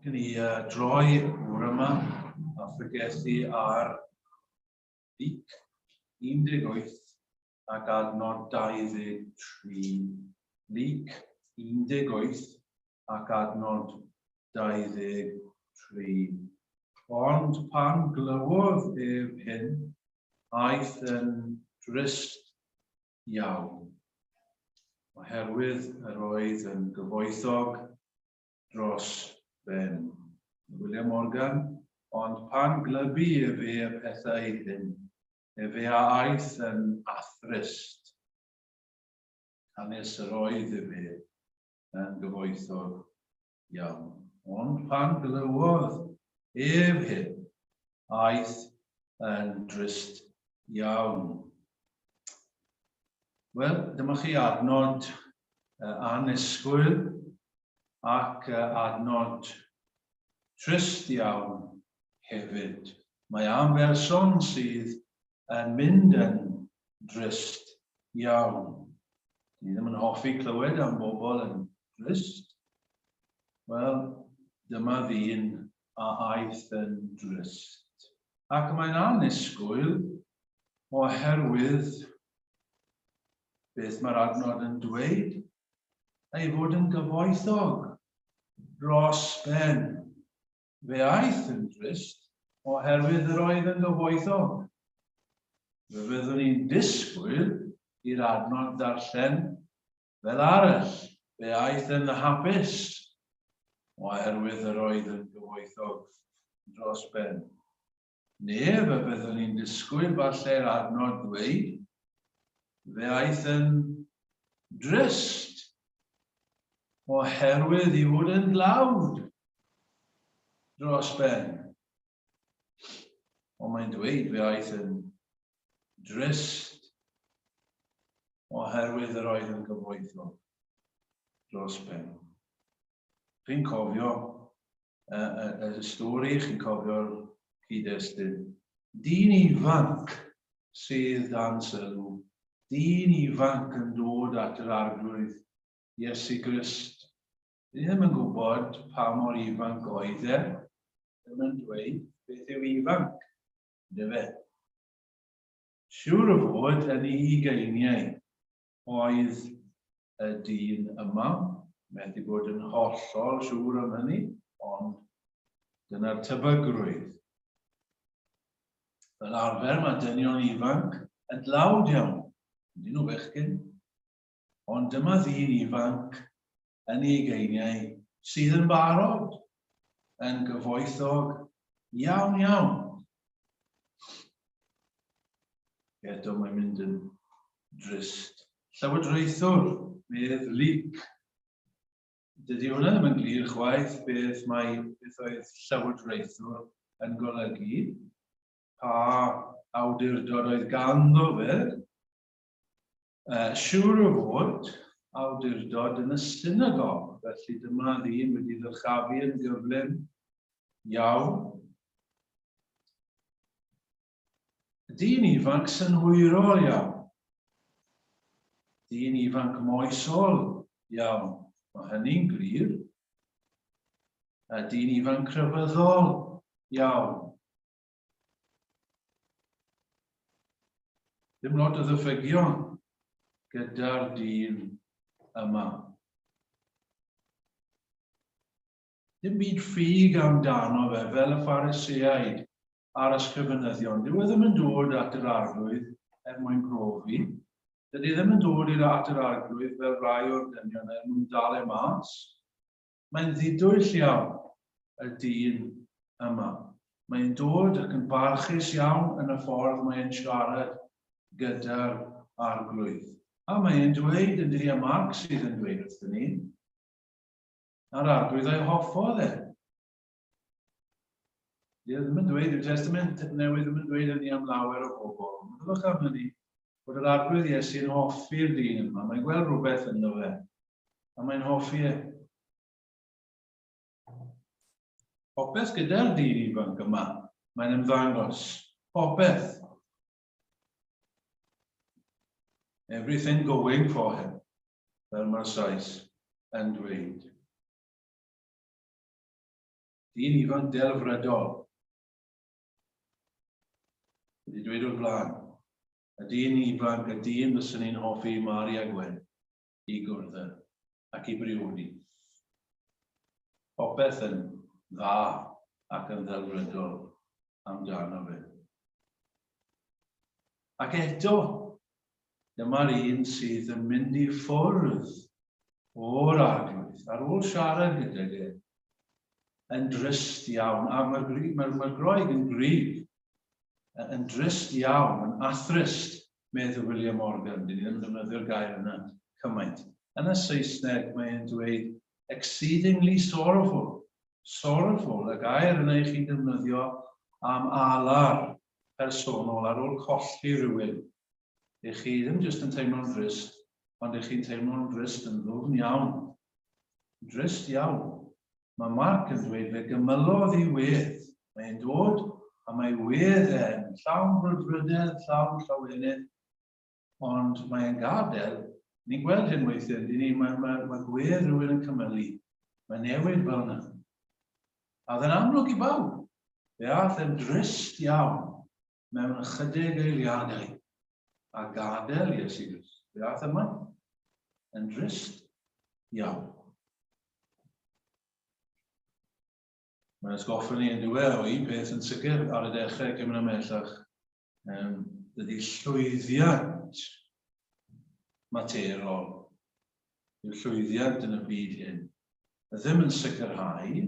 Gen i droi o'r yma a phregethu ar Luc 18 ac adnod 23. Luc 18 ac adnod 23. Ond pan glywodd ef hyn, aeth yn drist iawn, oherwydd yr oedd yn gyfoethog dros ben. William Morgan, ond pan glybu efe y pethau hyn, efe a aeth yn athrist, canys yr oedd efe yn gyfoethog iawn. Ond pan glywodd ef hyn, aeth yn drist iawn. Wel, dyma chi adnod annisgwyl ac adnod trist iawn hefyd. Mae am berson sydd yn mynd yn drist iawn. Ni ddim yn hoffi clywed am bobl yn drist. Wel, dyma ddyn a aeth yn drist. Ac mae'n annisgwyl oherwydd beth mae'r adnod yn dweud, ei fod yn gyfoethog dros ben. Fe aeth yn drist oherwydd yr oedd yn gyfoethog. Fe fyddwn ni'n disgwyl i'r adnod ddarllen fel arall. Fe aeth yn hapus oherwydd yr oedd yn gyfoethog dros ben. Neu fe fyddwn ni'n disgwyl falle'r adnod ddweud, fe aeth yn drist oherwydd i fod yn dlawd dros ben. Ond mae'n dweud fe aeth yn drist oherwydd yr oedd yn gyfoethog dros ben. Chi'n cofio y, y, y stori, chi'n cofio'r cyd-destun. Dyn ifanc sydd dan sylw, dyn ifanc yn dod at yr Arglwydd Iesu Grist. Ni ddim yn gwybod pa mor ifanc oedd e, ddim yn dweud beth yw ifanc, yndyfe? fe? Siŵr o fod yn ei ugeiniau oedd y dyn yma. Methu bod yn hollol siŵr am hynny, ond dyna'r tebygrwydd. Fel arfer mae dynion ifanc yn dlawd iawn, ydyn nhw fechgyn, ond dyma ddyn ifanc yn ei ugeiniau sydd yn barod, yn gyfoethog iawn iawn. Eto mae'n mynd yn drist. Llywodraethwr, medd Luc. Dydy hwnna ddim yn glir chwaith beth mae beth oedd llywodraethwr yn golygu, pa awdurdod oedd ganddo fe. Siŵr o fod awdurdod yn y synagog, felly dyma ddyn wedi ddyrchafu yn gyflym iawn. Dyn ifanc synhwyrol iawn. Dyn ifanc moesol iawn. Mae hynny'n glir. A dyn ifanc crefyddol iawn. Dim lot o ddiffygion gyda'r dyn yma. Dim byd ffug amdano fe fel y Phariseaid a'r ysgrifenyddion. Dyw e ddim yn dod at yr Arglwydd er mwyn profi. Dydy e ddim yn dod i'r at yr Arglwydd fel rhai o'r dynion er mwyn dal e mas. Mae'n ddidwyll iawn, y dyn yma. Mae'n dod ac yn barchus iawn yn y ffordd mae'n siarad gyda'r Arglwydd. A mae'n dweud, yn dydi, a Mark sydd yn dweud wrthyn ni, a'r Arglwydd a'i hoffodd e. Di e ddim yn dweud, yw'r Testament Newydd ddim yn dweud hynny am lawer o bobl. Meddylwch am hynny, bod yr Arglwydd Iesu'n hoffi'r dyn yma. Mae'n gweld rhywbeth ynddo fe. A mae'n hoffi e. Popeth gyda'r dyn ifanc yma, mae'n ymddangos. Popeth. Everything going for him, fel mae'r Sais yn dweud. Dyn ifanc delfrydol. Wedi dweud o'r blaen. Y dyn ifanc, y dyn fyswn i'n hoffi Mari a Gwen i gwrdd â ac i briodi. Popeth yn dda ac yn ddelfrydol amdano fe. Ac eto, dyma'r un sydd yn mynd i ffwrdd o'r arglwydd, ar ôl siarad gydag e, yn drist iawn, a mae'r mae, mae Groeg yn gryf, yn drist iawn, yn athrist, medd William Morgan, dyn ni ddim yn defnyddio'r gair yna cymaint. Yn y Saesneg mae'n dweud exceedingly sorrowful. Sorrowful, y gair yna i chi'n defnyddio am alar personol ar ôl colli rhywun. Ych chi ddim jyst yn teimlo'n drist, ond ych chi'n teimlo'n drist yn ddwfn iawn. Drist iawn. Mae Mark yn dweud fe gymylodd i wedd. Mae'n dod a mae wedd e'n llawn brwdfrydedd, llawn llawenydd, ond mae'n gadael, ni'n gweld hyn weithiau, dyn ni, mae, mae, mae gwedd rhywun yn cymylu, mae newid fel yna. A oedd yn amlwg i bawb, fe ath yn drist iawn mewn ychydig eiliadau a gadael Iesu Grist. Fe ath yma yn drist iawn. Mae'n atgoffa ni yn diwedd o un peth yn sicr ar y dechrau cyn mynd ymhellach. Um, dydy llwyddiant materol yw llwyddiant yn y byd hyn ddim yn sicrhau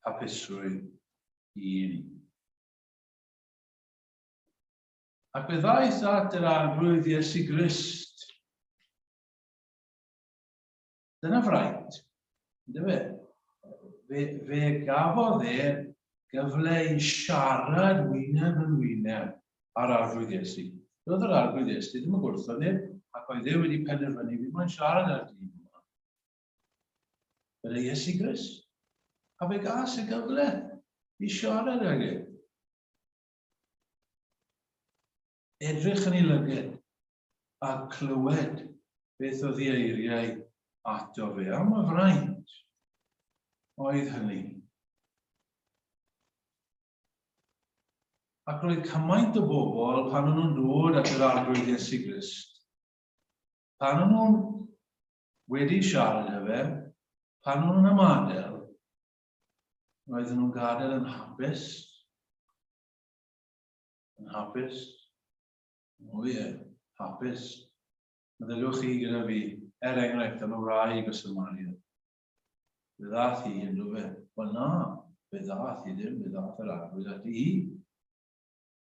hapusrwydd i ni. Ac fe ddaeth at yr Arglwydd Iesu Grist. Dyna fraint, ynddo fe? Fe, fe gafodd e gyfle i siarad wyneb yn wyneb â'r Arglwydd Iesu. Doedd yr Arglwydd Iesu ddim yn gwrthod neb, ac oedd e wedi penderfynu, fi moyn siarad â'r dyn yma. Gyda Iesu Grist. A fe gas y gyfle i siarad ag e. Edrych yn ei lyged a clywed beth oedd ei eiriau ato fe. Am y fraint oedd hynny. Ac roedd cymaint o bobl pan o'n nhw'n dod at yr Arglwydd Iesu Grist, pan o'n nhw'n wedi siarad â fe, pan o'n nhw'n ymadael, roedden nhw'n gadael yn hapus. Yn hapus. O ie, hapus. Meddyliwch chi gyda fi, er enghraifft, am y wraig o Samaria. Fe ddath hi yn fe. Wel na, fe ddath hi ddim, fe ddath yr arglwydd ati hi.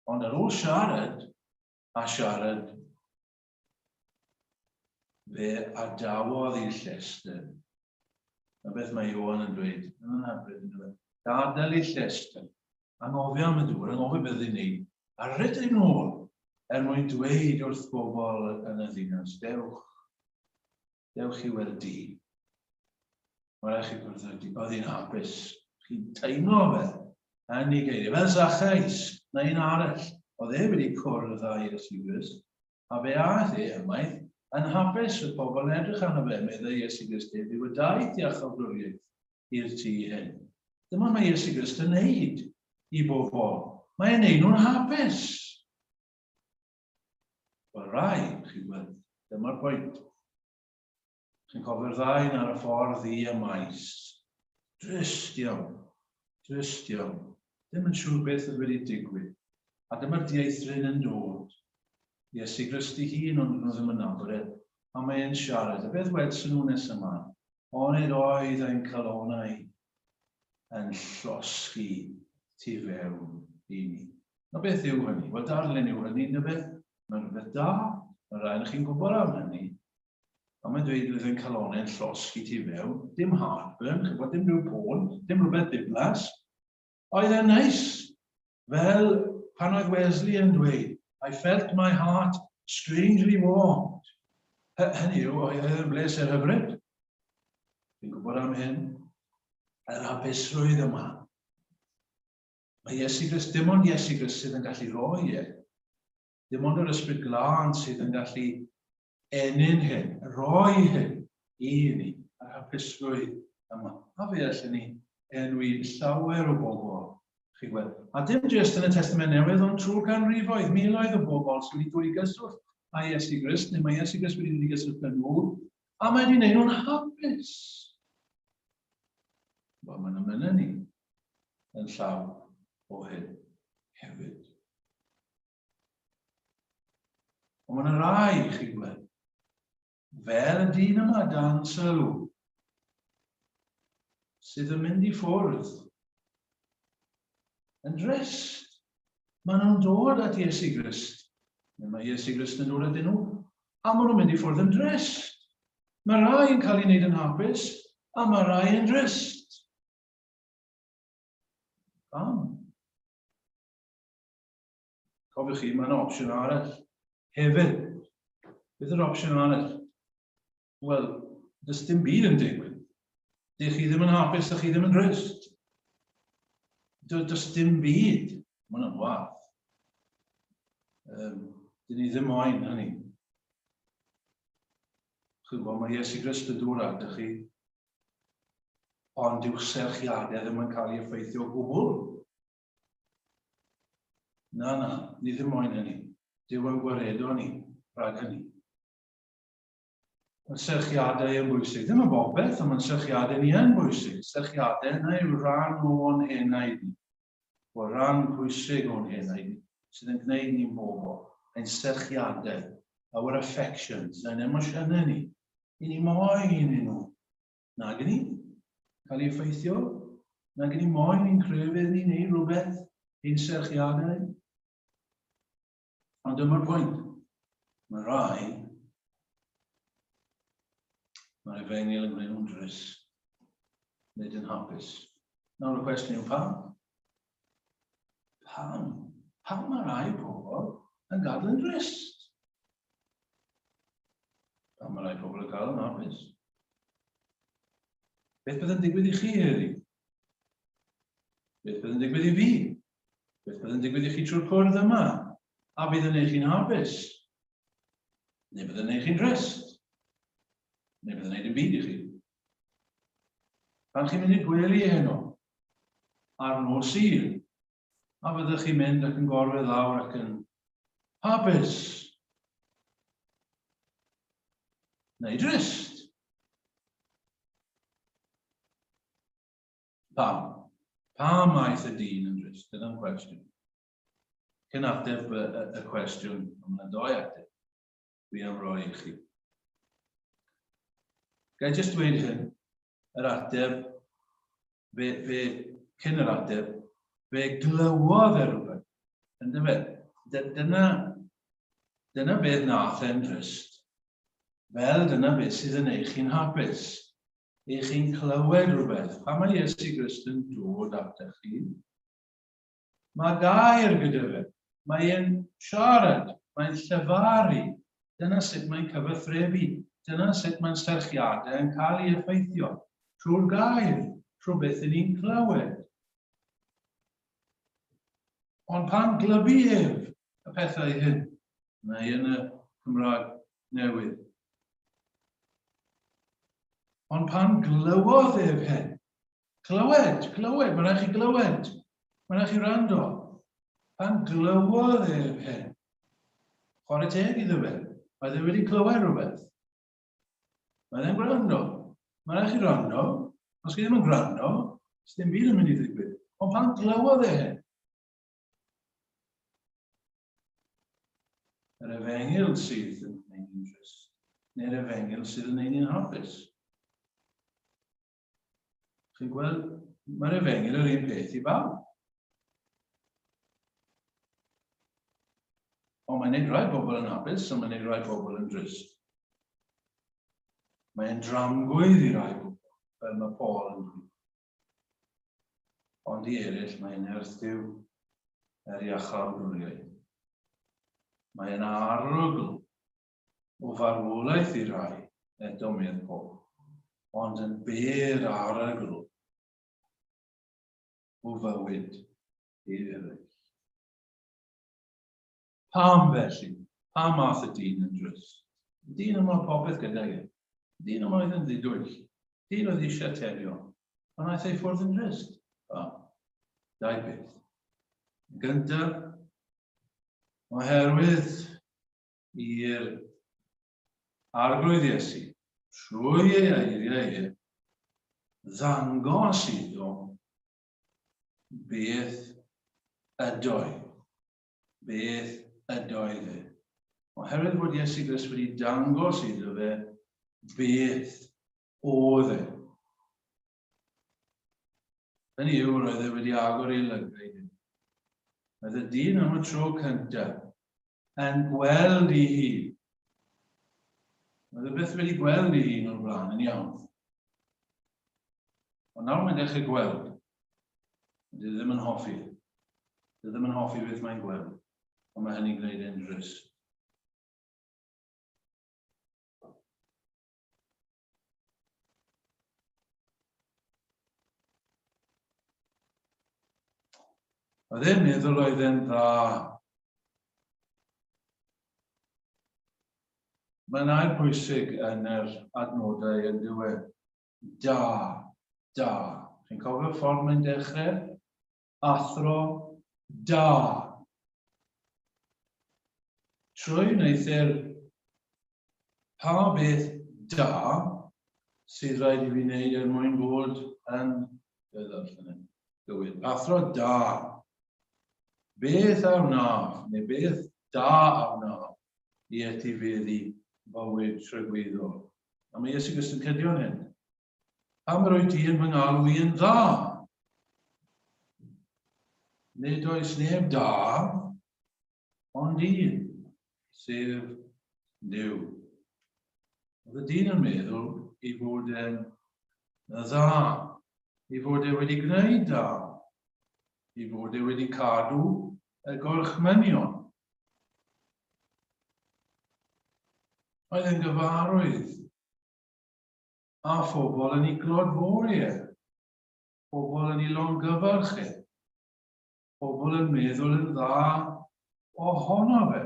Ond ar ôl siarad, a siarad, Fe adawodd i'r llestr. Na beth mae Ioan yn dweud. Yn hyfryd yn dweud. Gadael i'r llestr. Anghofio am y dŵr, anghofio beth i'n neud. A rhedeg nôl er mwyn dweud wrth bobl yn y ddinas, dewch, dewch i weld dyn. Mae rhaid chi gwrdd â dyn. Oedd hi'n hapus. Chi'n teimlo fe yn ei geiriau. Fel Zachais, na un arall. Oedd e wedi cwrdd â Iesu Grist. A fe aeth e ymaith, yn hapus, roedd pobl yn edrych arno fe, meddai Iesu Grist heddiw, y daeth iachawdwriaeth i'r tŷ hyn. Dyma mae Iesu Grist yn neud i bobl. Mae e'n neud nhw'n hapus. Wel, rai, chi'n gweld, dyma'r pwynt. Chi'n cofio'r ddau yn ar y ffordd i y maes. Drist iawn. Drist iawn. Ddim yn siŵr beth oedd wedi digwydd. A dyma'r dieithryn yn dod. Iesu Grist ei hun, ond nhw ddim yn nabod e. A mae e'n siarad. A beth wedson nhw nes ymlaen? Onid oedd ein calonau yn llosgi tu fewn i ni. Na beth yw hynny? Wel, darlun yw hynny, na beth? Mae'n rhywbeth da. Mae rhai chi'n gwybod am hynny. A mae'n dweud roedd ein calonnau'n llosgi tu fewn, dim heartburn, chybod, dim rhyw pôn, dim rhywbeth diflas. Oedd e'n neis, fel pan oedd Wesley yn dweud, I felt my heart strangely warmed. Hynny yw, oedd e'n bleser hyfryd. Fi'n gwybod am hyn. Yr hapusrwydd yma. Mae Iesu Grist, dim ond Iesu Grist sydd yn gallu rhoi e. Dim ond yr Ysbryd Glân sydd yn gallu ennyn hyn, rhoi hyn i ni, yr hapusrwydd yma. A fe allen ni enwi llawer o bobl, chi'n gweld. A dim jyst yn y Testament Newydd, ond trwy'r canrifoedd, miloedd o bobl sydd wedi dod i gyswllt â Iesu Grist, neu mae Iesu Grist wedi dod i gyswllt â nhw, a mae wedi gwneud nhw'n hapus. Wel, mae'n ymynu ni yn llawn o hyn hefyd. Ond mae'n rai, chi'n gweld, fel y dyn yma dan sylw, sydd yn mynd i ffwrdd yn drist. Maen nhw'n dod at Iesu Grist. Neu mae Iesu Grist yn dod atyn nhw, a maen nhw'n mynd i ffwrdd yn drist. Mae rai yn cael ei wneud yn hapus, a mae rai yn drist. Pam? Cofiwch chi, mae'n opsiwn arall hefyd. Beth yw'r opsiwn arall? Wel, does dim byd yn digwydd. Dych chi ddim yn hapus, dych chi ddim yn drist. Does dim byd. Mae hwnna'n wath. Um, dyn ni ddim moyn hynny. Chi'n gwybod, mae Iesu Grist yn dod atoch chi, ond dyw'ch serchiadau ddim yn cael ei effeithio o gwbl. Na, na, ni ddim moyn hynny. Duw yn gwaredo ni rhag hynny. Mae serchiadau yn bwysig. Ddim yn bobeth, ond mae'n serchiadau ni yn bwysig. Serchiadau yna yw rhan o'n henaid ni. O ran pwysig o'n henaid ni, sydd yn gwneud ni'n bobl. Ein serchiadau, our affections, ein emosiynau ni. I ni moyn i nhw. Nag ni? Cael ei effeithio? Nag ni moyn i'n crefydd ni neu rhywbeth, ein serchiadau? Ond dyma'r pwynt. Mae rai, mae'r efengyl yn gwneud nhw'n drist, nid yn hapus. Nawr y cwestiwn yw pam? Pam? Pam mae rai pobl yn gadael yn drist? Pam mae rai pobl yn cael yn hapus? Beth bydd yn digwydd i chi heddi? Beth bydd yn digwydd i fi? Beth bydd yn digwydd i chi trwy'r cwrdd yma? A bydd yn eich chi'n hapus? Neu bydd yn eich chi'n drist? Neu bydd yn neud yn byd i chi? Pan chi'n mynd i'r gwely heno, ar nos Sul, a fyddwch chi'n mynd ac yn gorwedd lawr ac yn hapus? Neu drist? Pam? Pam aeth y dyn yn drist? Dyna'n cwestiwn. Cyn ateb y, y, y cwestiwn, mae yna doi ateb. Dwi am roi i chi. Ga i jyst dweud hyn, yr ateb, fe, fe, cyn yr ateb, fe glywodd e rhywbeth. Ynddo fe? Dyna, dyna beth nath e'n drist. Fel dyna beth sydd yn eich chi'n hapus. Ych chi'n clywed rhywbeth. Pan mae Iesu Grist yn dod atach chi, mae gair gyda fe. Mae e'n siarad, mae'n llefaru. Dyna sut mae'n cyfathrebu. Dyna sut mae'n serchiadau yn cael ei effeithio. Trwy'r gair, trwy beth yn ni'n clywed. Ond pan glybu ef y pethau hyn, neu yn y Cymraeg newydd, Ond pan glywodd ef hyn, clywed, clywed, mae'n rhaid chi glywed, mae'n rhaid chi rando. Pan glywodd ef hyn, chwarae teg iddo fe, mae fe wedi clywed rhywbeth. Mae e'n gwrando. Mae'n rhaid chi rando. Os chi ddim yn gwrando, ddim byd yn mynd i ddigwydd. Ond pan glywodd e hyn, Yr efengyl sydd yn gwneud ni'n drist, neu'r efengyl sydd yn gwneud ni'n hapus. Chi'n gweld, mae'r efengyl yr un peth i bawb. Ond mae'n gwneud rhai pobl yn hapus, ond mae'n gwneud rhai pobl yn drist. Mae'n dramgwydd i rai pobl, fel mae Paul yn dweud. Ond i eraill mae'n nerth Duw er iachawdwriaeth. Mae'n arogl o farwolaeth i rai, eto medd Paul, ond yn bur arogl o fywyd i eraill. Pam felly? Pam ath y dyn yn drist? Y dyn yma popeth gydag e. Dyn yma oedd yn ddidwyll. Dyn oedd eisiau terio. Ond aeth ei ffwrdd yn drist. Pam? Dau beth. Yn gyntaf, oherwydd i'r Arglwydd Iesu, trwy ei eiriau e, ddangos iddo beth ydoedd. Beth ydoedd e. Oherwydd bod Iesu Grist wedi dangos iddo fe beth oedd e. Hynny yw, roedd e wedi agor ei lygaid e. Roedd y dyn am y tro cyntaf yn gweld ei hun. Roedd e byth wedi gweld ei hun o'r blaen yn iawn. Ond nawr mae'n dechrau gweld. Dydy e ddim yn hoffi. Dydy e ddim yn hoffi beth mae'n gweld. Ond mae hynny'n gwneud e'n drist. Oedd e'n meddwl oedd e'n dda. Mae'n air pwysig yn yr adnodau yn diwedd. Da, da. Chi'n cofio ffordd mae'n dechrau? Athro da. Trwy wneuthur pa beth da sydd rhaid i fi wneud er mwyn bod yn gywir. Athro da. Beth a wnaf, neu beth da a wnaf i etifeddu bywyd tragwyddol. A mae Iesu Grist yn cydio yn hyn. Pam yr wyt ti yn fy ngalw i yn dda? Nid oes neb da, ond un, sef Duw. Oedd y dyn yn meddwl ei fod e'n dda, ei fod e wedi gwneud da, ei fod e wedi cadw y gorchmynion. Oedd yn gyfarwydd a phobl yn ei glodfori e, pobl yn ei longyfarch e, pobl yn meddwl yn dda ohono fe.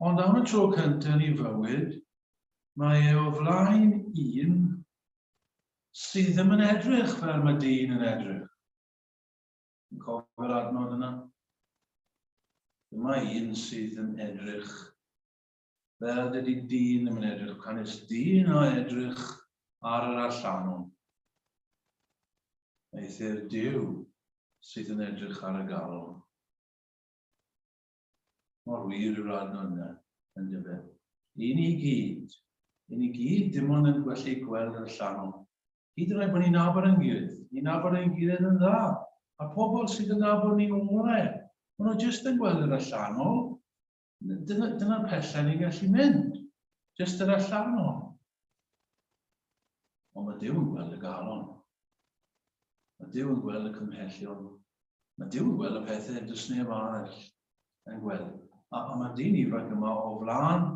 Ond am y tro cyntaf yn ei fywyd, mae e o flaen un sydd ddim yn edrych fel mae dyn yn edrych. Yn cofio'r adnod yna? Dyma un sydd yn edrych fel dydy dyn ddim yn edrych, canys dyn a edrych ar yr allanol. Eithr Duw sydd yn edrych ar y galon. Mor wir yw'r adnod yna, yn dyfe. I ni gyd, i ni gyd dim ond yn gwellu gweld yr allanol. Hyd yn oed bod ni'n nabod ein gilydd, ni'n nabod ein gilydd yn dda. A pobl sydd yn nabod ni orau, maen nhw jyst yn gweld yr allanol. Dyna'r dyna pellau ni'n gallu mynd, jyst yr allanol. Ond mae Duw yn gweld y galon. Mae Duw yn gweld y cymhellion. Mae Duw yn gweld y pethau does neb arall yn gweld. A, a mae dyn ifanc yma o flaen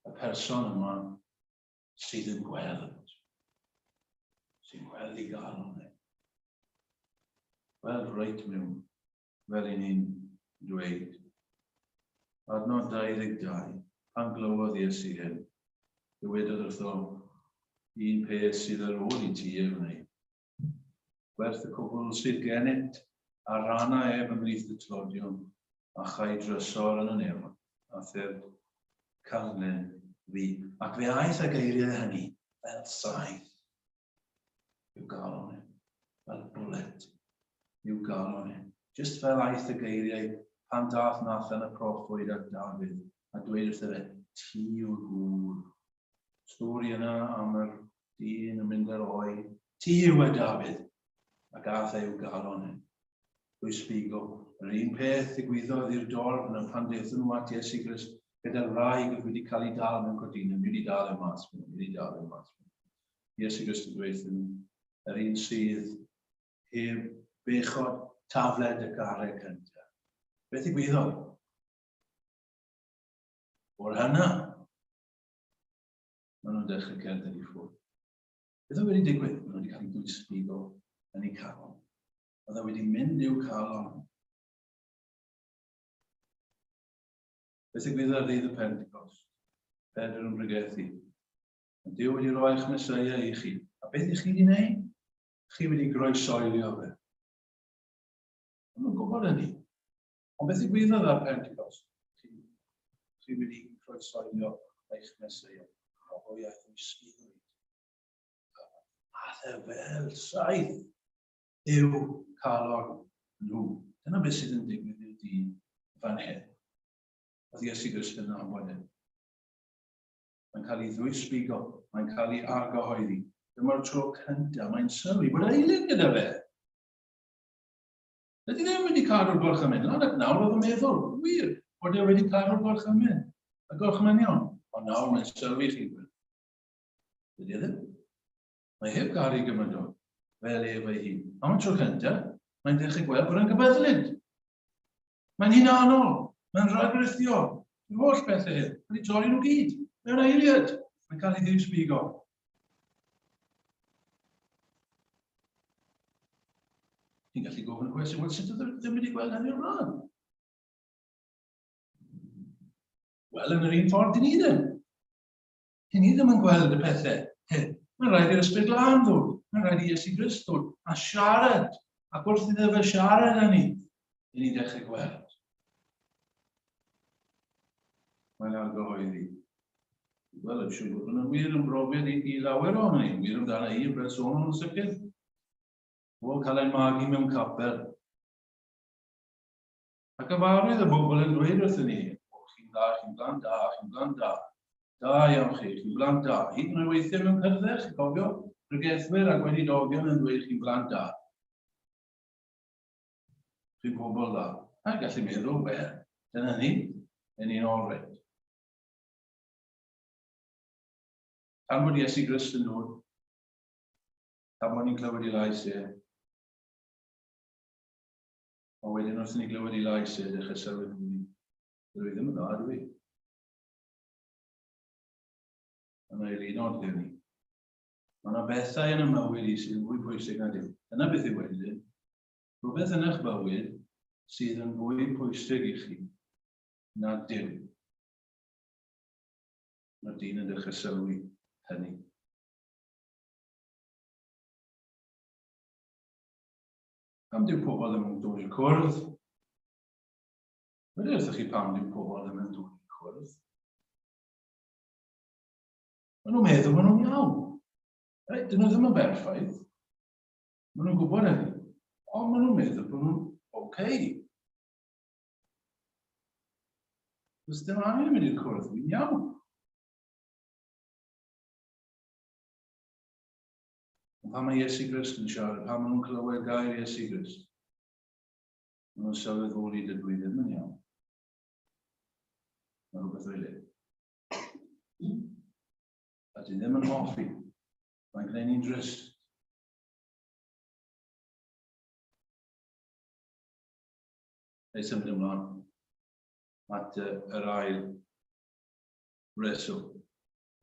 y person yma sydd yn gweld. Sy'n gweld i galon e. Gweld reit mewn, fel i ni'n dweud. Adnod 22, pan glywodd Iesu hyn, dywedodd wrtho, un peth sydd ar ôl i ti ei wneud. Gwerth y cwbl sydd gennyt, a rana ef ymhlith y tlodion, a chai drysor yn y nefoedd, a thyrd canlyn fi. Ac fe aeth y geiriau hynny fel saeth i'w galon e, fel bwlet i'w galon e. Just fel aeth y geiriau pan dath Nathan y proffwyd at Dafydd a dweud wrtho fe, ti yw'r gŵr. Stori yna am yr dyn yn mynd ar oi. Ti yw e, Dafydd! Ac ath e i'w galon e. Drwy sbigo. Yr un peth ddigwyddodd i'r dorf yna pan daethon nhw at Iesu Grist gyda'r wraig oedd wedi cael ei dal mewn codina. Mi wedi dal e mas, mi wedi dal e mas. Iesu Grist yn dweud nhw, yr un sydd heb bechod tafled y garreg cyntaf. Beth ddigwyddodd? O'r hynna, maen nhw'n dechrau cerdded i ffwrdd. Beth oedd wedi digwydd? Maen nhw wedi cael eu dwysbigo yn eu calon. Oedd e wedi mynd i'w calon. Beth ddigwyddodd ar ddydd y Pentecost? Pedr yn bregethu. Mae Duw wedi rhoi eich Mesoea i chi. A beth ych chi wedi wneud? Chi wedi groesoelio fe. Maen nhw'n gwybod hynny. Ond beth ddigwyddodd ar Pentecost? Chi, chi wedi croesoelio eich Mesoea. A hwy aeth o'i sgidwyd. A fel saeth yw calon nhw. Dyna beth sydd yn digwydd i'r dyn fan hyn. Oedd Iesu Grist yn nabod hyn. Mae'n cael ei ddwysbigo, mae'n cael ei argyhoeddi. Dyma'r tro cyntaf mae'n sylwi bod eilun gyda fe. Dydy ddim wedi cadw'r gorchymyn. Lan at nawr oedd yn meddwl, wir, bod e wedi cadw'r gorchymyn. Y gorchmynion. Ond nawr mae'n sylwi chi. Dydy e ddim. Mae heb garu gymydog fel ef ei hun. Am y tro cyntaf, mae'n dechrau gweld bod yn gybyddlyd. Mae'n hunanol, mae'n rhagrithiol. Yr holl bethau hyn, mae'n ei torri nhw gyd. Mewn eiliad, mae'n cael ei ddiwsbigo. Ti'n gallu gofyn y cwestiwn, wel, sut oedd e ddim wedi gweld hynny o'r blaen? Wel, yn yr un ffordd, dyn ni ddim. Dyn ni ddim yn gweld y pethau hyn. Mae'n rhaid i'r Ysbryd Glân ddod. Mae'n rhaid i Iesu Grist ddod a siarad. Ac wrth iddo fe siarad â ni, dyn ni'n dechrau gweld. Mae'n argyhoeddi. Wel, yn siŵr bod hwnna'n wir yn brofiad i, i lawer ohono ni. Wir amdano i yn bersonol yn sicr. O, cael ein magu mewn capel. Ac yfarwydd y bobl yn dweud wrthyn ni, o, chi'n dda, chi'n blant da, chi'n blant da. Da iawn chi, chi'n blant da. Hyd yn oed weithiau mewn cyrddau, chi'n cofio, pregethwyr a gweinidogion yn dweud chi'n blant da. Chi'n bobl dda. A gallu meddwl, wel, dyna ni, yn ni'n all right. Tan bod Iesu Grist yn dod, tan bod ni'n clywed ei lais e, Ond wedyn wrth i ni glywed ei lais e, dechrau sylweddoli, dydw i ddim yn dda, dwi i. Yna i'r un o'r ni. Mae yna bethau yn y mywyd i sydd yn fwy pwysig na Duw. Dyna beth yw wedyn. Rhywbeth yn eich bywyd sydd yn fwy pwysig i chi na Duw. Mae'r dyn yn dechrau sylwi hynny. Pam dyw pobl ddim yn dod i'r cwrdd? Wedi wrthych chi pam dyw pobl ddim yn dod i'r cwrdd? Maen nhw'n meddwl maen nhw'n iawn. Reit, dyn nhw ddim yn berffaith. Maen nhw'n gwybod hynny. Ond maen nhw'n meddwl bod nhw'n oce. Okay. Does dim angen mynd i'r cwrdd, fi'n iawn. Ond pan mae Iesu Grist yn siarad, pan maen nhw'n clywed gair Iesu Grist, maen nhw'n sylweddoli dydw i ddim yn iawn. Mae rhywbeth o'i le. A dwi ddim yn hoffi. Mae'n gwneud ni'n drist. Neu symud ymlaen at yr ail reswm.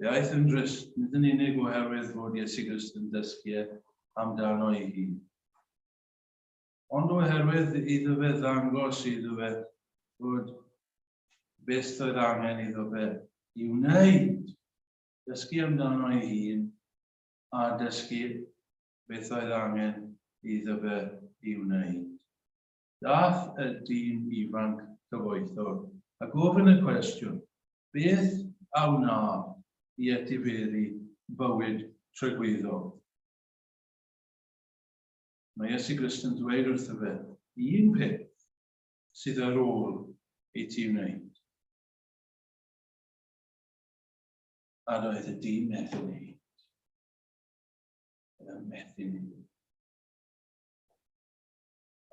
Fe aeth yn drist, nid yn unig oherwydd fod Iesu Grist yn dysgu e amdano ei hun, ond oherwydd iddo fe ddangos iddo fe fod beth oedd angen iddo fe i wneud, dysgu amdano ei hun a dysgu beth oedd angen iddo fe i wneud. Daeth y dyn ifanc cyfoethog a gofyn y cwestiwn, Beth a wnaf i etifeddu bywyd tragwyddol? Mae Iesu Grist yn dweud wrtho fe, un peth sydd ar ôl i ti wneud. A doedd y dyn methu wneud. Oedd e'n methu wneud.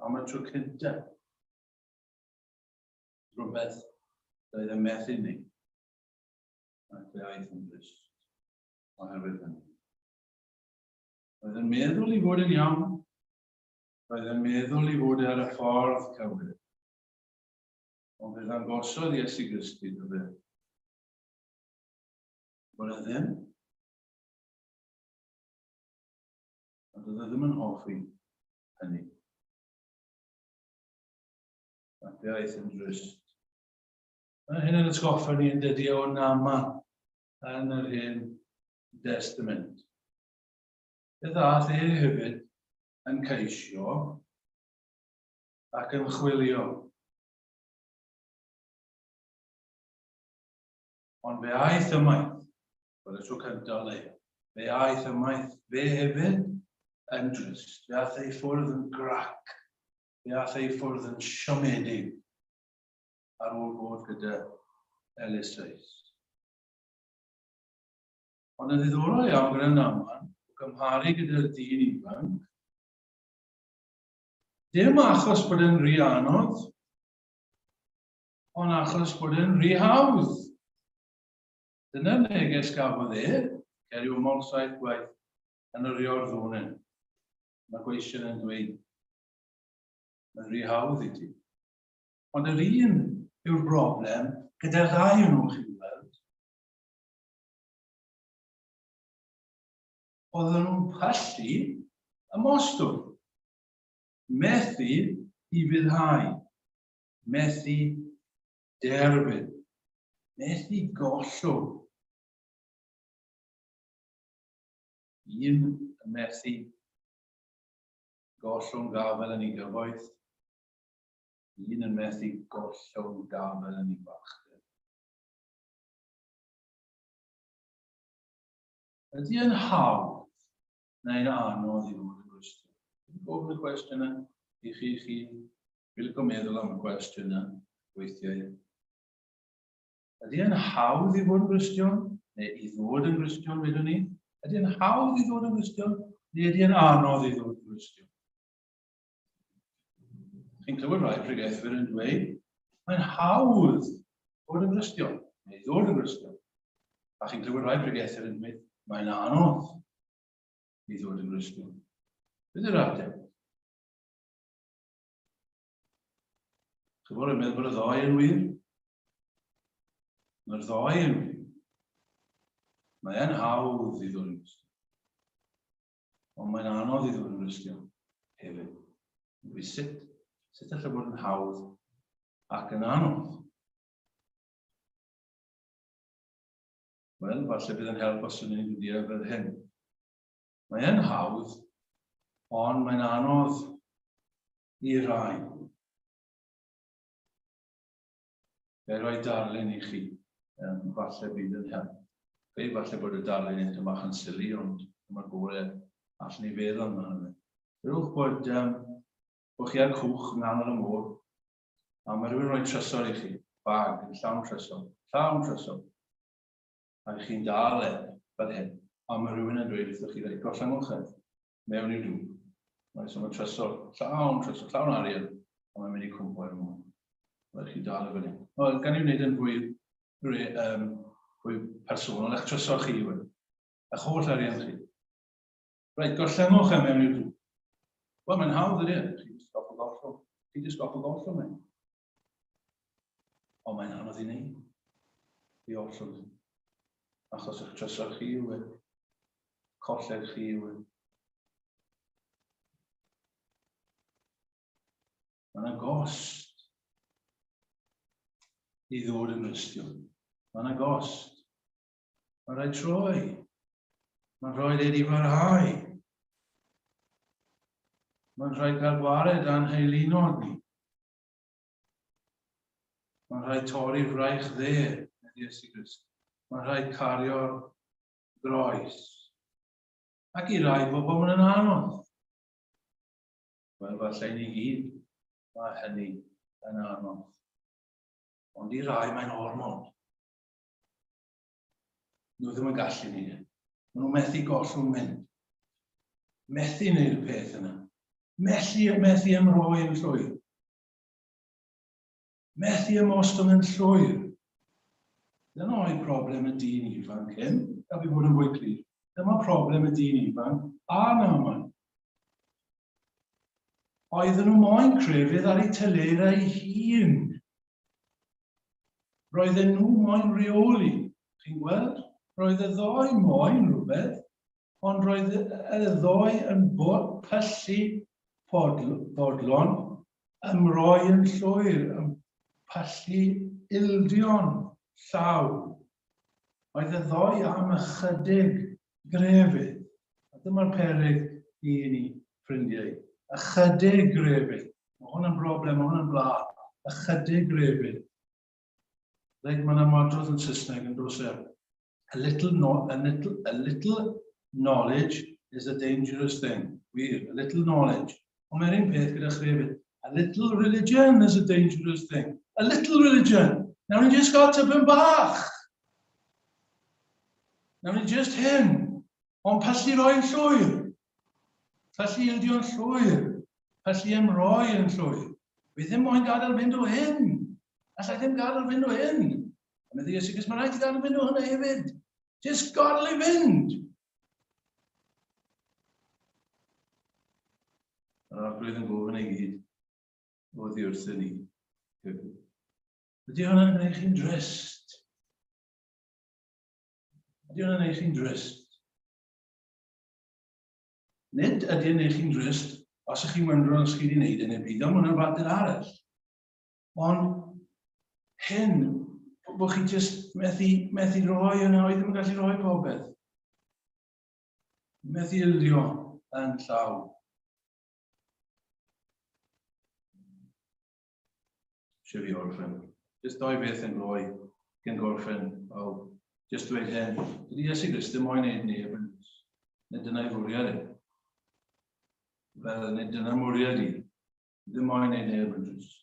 Am y tro cyntaf, rhywbeth doedd yn methu ni, ac fe aeth yn drist oherwydd hynny. Roedd yn meddwl i fod yn iawn, roedd yn meddwl i fod ar y ffordd cywir, ond fe ddangosodd Iesu Grist iddo fe bod e ddim. A doedd e ddim yn hoffi hynny. Ac fe aeth yn drist. Mae hyn yn atgoffa ni yn dydy o Naaman yn yr Hen Destament. Fe ddaeth e hefyd yn ceisio ac yn chwilio. Ond fe aeth ymaith, fel y tro cyntaf o leia, fe aeth ymaith fe hefyd yn drist. Fe aeth ei ffwrdd yn grac. Fe aeth ei ffwrdd yn siomedig ar ôl bod gyda Eliseus. Ond yn ddiddorol iawn gyda Naaman, o gymharu gyda'r dyn ifanc, dim achos bod e'n rhy anodd, ond achos bod e'n rhy hawdd. Dyna'r neges gafodd e, cer i ymol saith gwaith yn yr Iorddonen. Mae gweision yn dweud, mae'n rhy hawdd i ti. Ond yr un yw'r broblem gyda'r ddau nhw, chi'n gweld. Oedden nhw'n pallu ymostwng, methu i fyddhau, methu derbyn, methu gollwng. Un yn methu gollwng gafael yn ei gyfoeth, un yn methu gollwng gafael yn ei balchder. Ydy yn hawdd neu'n anodd i fod yn Gristion? Dwi'n gofyn y cwestiwn yna i chi chi. Dwi'n licio meddwl am y cwestiwn yna weithiau. Ydy yn hawdd i fod yn Gristion? Neu i ddod yn Gristion, wedwn ni? Ydy yn hawdd i ddod yn Gristion? Neu ydy yn anodd i ddod yn Gristion? Chi'n clywed rhai pregethwyr yn dweud, mae'n hawdd bod yn Gristion, neu ddod yn Gristion. A chi'n clywed rhai pregethwyr yn dweud, mae'n anodd i ddod yn Gristion. Beth yw'r ateb? Chi'n bod yn meddwl bod y ddau yn wir? Mae'r ddau yn wir. Mae'n hawdd i ddod yn Gristion. Ond mae'n anodd i ddod yn Gristion hefyd. Dwi sut, sut allai fod yn hawdd ac yn anodd? Wel, falle bydd yn help os ydyn ni'n dweud fel hyn. Mae yn hawdd, ond mae'n anodd i rai. Fe roi darlun i chi, um, falle bydd yn help. Fe falle bod y darlun yn bach yn silly, ond dyma'r gore allan ni feddwl amdano fe. Dywch bod, um, bod chi ar cwch yng nghanol y môr, a mae rhywun yn rhoi trysor i chi, bag yn llawn trysor, llawn trysor. A chi'n dal e fel hyn, a mae rhywun yn dweud wrthych chi, reit, gollangwch e mewn i'r dŵr. Mae so mae trysor, llawn trysor, llawn arian, a mae'n mynd i cwmpo i'r môr. Rhaid chi dal e fel hyn. Wel, gan i wneud yn fwy, um, fwy personol, eich trysor chi yw e. Eich holl arian chi. Reit, gorllengwch e mewn i'r dŵr. Wel, mae'n hawdd ydy e. Chi jyst goffa gollwng. Chi jyst goffa gollwng e. Ond mae'n anodd i wneud. I ollwng. Achos eich trysor chi yw e. Colled chi yw e. Mae yna gost i ddod yn Gristion. Mae yna gost. Mae'n rhaid troi. Mae'n rhaid ei ddifarhau. Mae'n rhaid cael gwared â'n heilunod ni. Mae'n rhaid torri'r fraich dde, medd Iesu Grist. Mae'n rhaid cario'r groes. Ac i rai bobl mae'n anodd. Wel, falle i ni gyd, mae hynny yn anodd. Ond i rai mae'n ormod. Nhw ddim yn gallu neud e. Maen nhw'n methu gollwng mynd. Methu wneud y peth yna. Methu, methu ymroi yn llwyr. Methu ymostwng yn llwyr. Dyna oedd problem y dyn ifanc hyn, gaf fi fod yn fwy clir. Dyma problem y dyn ifanc a Naaman. Oedden nhw moyn crefydd ar eu telerau eu hun. Roedden nhw moyn reoli. Chi'n gweld? Roedd y ddoi moyn rhywbeth, ond roedd y ddoi yn pyllu podlon, ymroi yn llwyr, yn Pallu ildion llaw. Oedd y ddoi am ychydig grefydd. A dyma'r peryg i ni, ffrindiau. Ychydig grefydd. Mae hwn yn broblem, mae hwn yn bla. Ychydig grefydd. Like, mae'n ymadrodd yn Saesneg yn dos e. A little, no, a, little, a little knowledge is a dangerous thing. Wir, a little knowledge. Ond mae'r un peth gyda chrefydd. A little religion is a dangerous thing. A little religion. Nawn ni just gael tipyn bach. Nawn ni just hyn. Ond pallu roi'n llwyr. Pallu ildio'n llwyr. Pallu ymroi yn llwyr. Fi ddim moyn gadael fynd o hyn. Alla i ddim gadael fynd o hyn. A medde Iesu Grist, mae rhaid i gadael fynd o hynna hefyd. Just gadael i fynd. Mae'r arglwydd yn gofyn ei gyd oddi wrthyn ni. Ydy hwnna'n gwneud chi'n drist? Ydy hwnna'n gwneud chi'n drist? Nid ydy yn gwneud chi'n drist os ych chi'n wyndro os chi wedi gwneud yn y byd, ond hwnna'n fater arall. Ond hyn, bod chi jyst methu, methu rhoi yna, oedd ddim yn gallu rhoi popeth. Methu ildio yn llawn. Eisiau fi orffen. Jyst doi beth yn gloi cyn gorffen. Wel, jyst dweud hyn. Dydy Iesu Grist ddim moyn neud neb yn Nid dyna'i fwriad e. Fel, nid dyna mwriad i. Ddim moyn neud neb yn drist.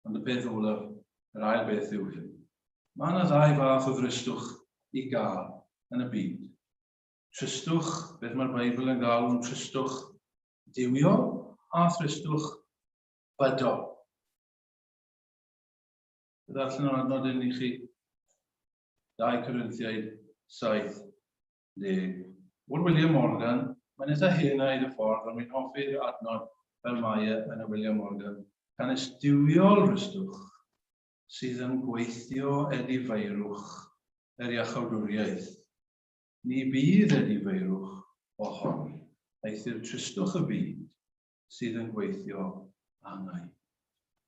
Ond y peth olaf, yr ail beth yw hyn. Mae yna ddau fath o ddristwch i gael yn y byd. Tristwch, beth mae'r Beibl yn galw'n tristwch duwiol a thristwch bydol. Ddarllen o'r adnod hyn i chi. 2 Corinthiaid 7, 10. O'r William Morgan, mae'n eitha hen aid y ffordd, ond mi'n hoffi'r adnod fel mae e yn y William Morgan. Canys duwiol rystwch sydd yn gweithio edifeirwch yr iachawdwriaeth. Ni bydd edifeirwch ohoni, eithr tristwch y byd sydd yn gweithio angau.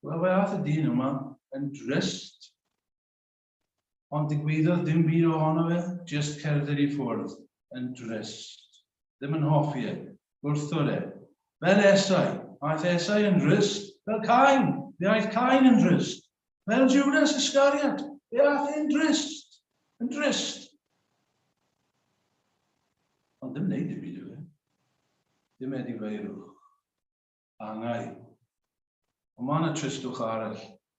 Wel, fe ath y dyn yma yn drist, ond digwyddodd dim byd ohono fe, jyst cerdded i ffwrdd yn drist. Ddim yn hoffi e, gwrthod e. Fel Esau, aeth Esau yn drist, fel Cain, fe aeth Cain yn drist. Fel Judas Iscariot, fe aeth e'n drist, yn drist. Ond ddim wneud dim byd o fe. Ddim edifeirwch. Angau. Ond mae yna tristwch arall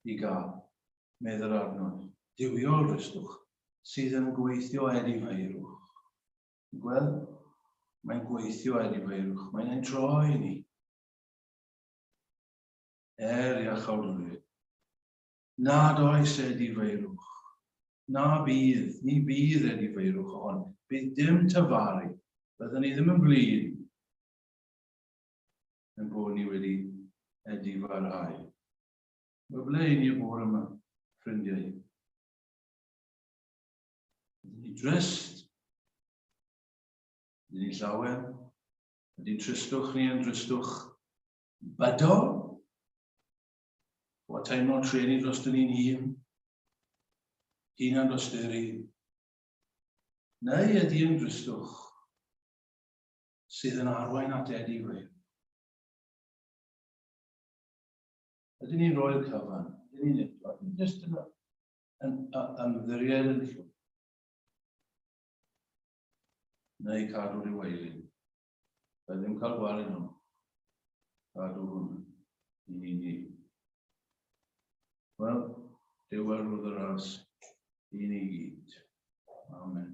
i gael, medd yr adnod. Duwiol dristwch, sydd yn gweithio edifeirwch. Ti'n gweld? Mae'n gweithio edifeirwch. Mae'n ein troi ni. Er iachawdwriaeth. Nad oes edifeirwch. Na bydd, ni bydd edifeirwch ohon. Bydd dim tyfaru. Byddwn ni ddim yn blin yn bod ni wedi edifarhau. Mae ble i ni y bore yma, ffrindiau? Ydyn ni drist? Ydyn ni llawen? Ydy'n tristwch ni yn dristwch bydol? O teimlo trueni dros dyn ni'n hun? Hunan dosturi? Neu ydy yn dristwch sydd yn arwain at edifeirwch? Ydyn ni'n rhoi'r cyfan? Ydyn ni'n eto? Ydyn ni'n just yn, yn, ymddiried yn llwyr? Neu cadw rhyw eilun? Fe ddim cael gwared nhw. Cadw hwn i ni'n hun. Wel, Duw a rodd y ras i ni gyd. Amen.